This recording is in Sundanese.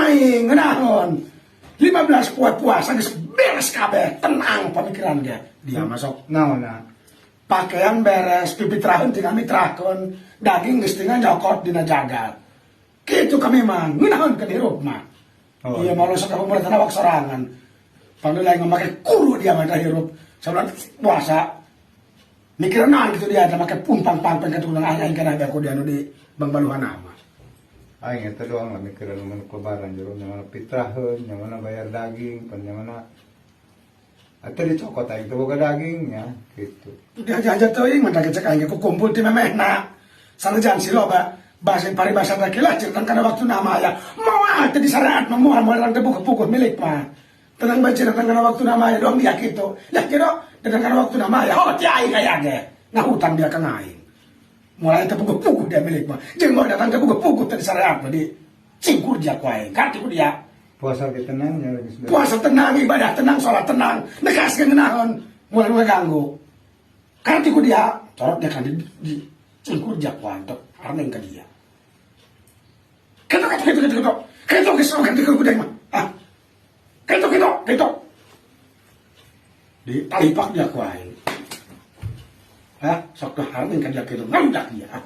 Aing ngeunaheun. 15 poe puasa geus beres kabeh, tenang pamikiran ge. Dia masuk Naonna? Pakaian beres, pipitraheun tinggal mitrahkeun, daging geus tinggal nyokot dina jagat. Kitu kami mah, ngeunaheun ke hirup mah. Oh. Iya, mau sok pemerintah awak sorangan. Panggil lain make kuru dia mah hirup. Sabulan puasa. Mikir naon gitu dia make pumpang pangpeng ka tukang aing kana aku dia anu di Bangbaluhan mah. Aing eta doang lah mikiran mun lebaran jero, nya mana pitraheun, nya mana bayar daging, pan nya mana atau dicokot aing teh boga dagingnya gitu. Dia aja teuing mah cek aing ku kumpul ti memehna. Sanajan si loba bahasa paribasa teh lah cerita kana waktu nama ya. Moal teh disyariat mah, moal moal teh buku-buku milik mah. Tenang bae cerita kana waktu nama ya doang dia kitu. Ya kira dengan kana waktu nama ya oh ti aing aya ge. Nah, hutang dia ka aing. Mulai teh puguh-puguh dia milik mah. Jeung mau datang teh puguh-puguh teh disyariat mah di cingkur dia ku aing. Karti ku dia. Puasa ge tenang ya lagi sudah. Puasa tenang, ibadah tenang, sholat tenang. Nekas ge ngeunaheun, mulai mulai ganggu. Karti ku dia, corot dia kan di cingkur dia ku aing teh arneng ka dia. Kitu kitu kitu kitu kitu. Kitu geus kitu ku dia mah. Ah. Kitu kitu kitu. Di talipak dia ku aing. Hah, sok teh arneng ka dia kitu, ngaludak dia. Ah.